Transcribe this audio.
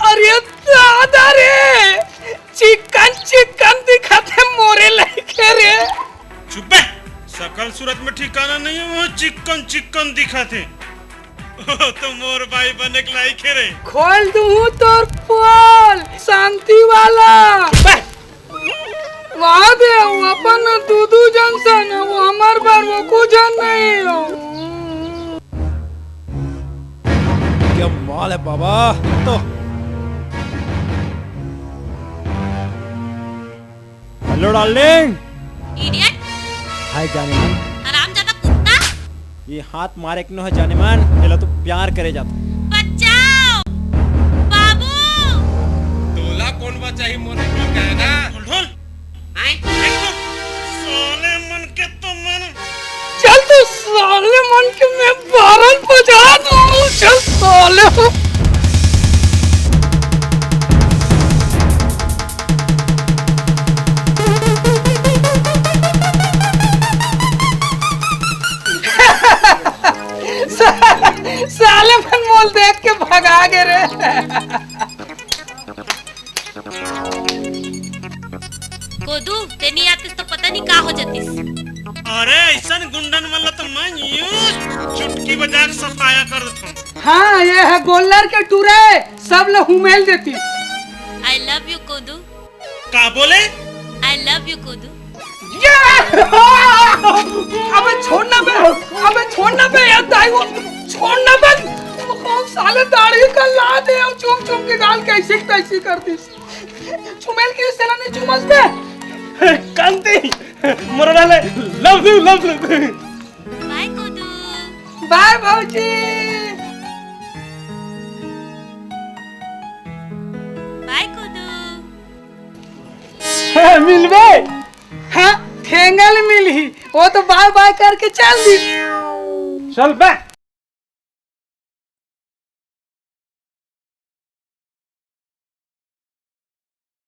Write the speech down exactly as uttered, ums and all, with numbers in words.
अरे दादा रे, चिकन चिकन दिखत हे मोरे लइके रे। चुप बे, सकल सूरत में ठिकाना नहीं है, वो चिकन चिकन दिखत हे। तो मोर बाई बने के लायक हे रे। खोल दूहूं तोर पोल, शांति वाला। बे, वाह दे, वो अपन दू दू जन सन, वो हमर बर वो को जन नहीं हो। क्या माल है बाबा। तो हेलो डार्लिंग। इडियट। हाय जाने। हरामजादा कुत्ता। ये हाथ मारे के नो है जानेमन, एला तो प्यार करे जात। बचाओ बाबू। तोला कौन बचाही मोर कहना? ढोल ढोल। आए? देख तो, साले मन के तो मन। चल तो साले मन के मैं बारन बजा दूं। चल साले। साले मन मोल देख के भगा गे रे। कोदू, तेनी आतिस तो पता नहीं का हो जातिस। अरे, ऐसन गुंडन मन ला तो मैं यूं चुटकी बजा के सफाया कर देता हूँ। हाँ, ये है गोल्लर के टूरे, सब ला हुमेल देतिस। I love you कोदू। का बोले? I love you कोदू। अबे छोड़ ना बे, अबे छोड़ ना बे यार दाई, वो छोड़ ना बे। वो साले दाढ़ी का लात हे, चूम चूम के गाल कैसी तैसी कर दिस। चुमेल के सेला नहीं चुमस बे। कांति, मोर लाले, love you, love you। बाय कोदू। बाय भौजी। बाय कोदू। मिलबे। हाँ, ठेंगा ले मिलही। वो तो बाय बाय करके चल दिस। चल बे।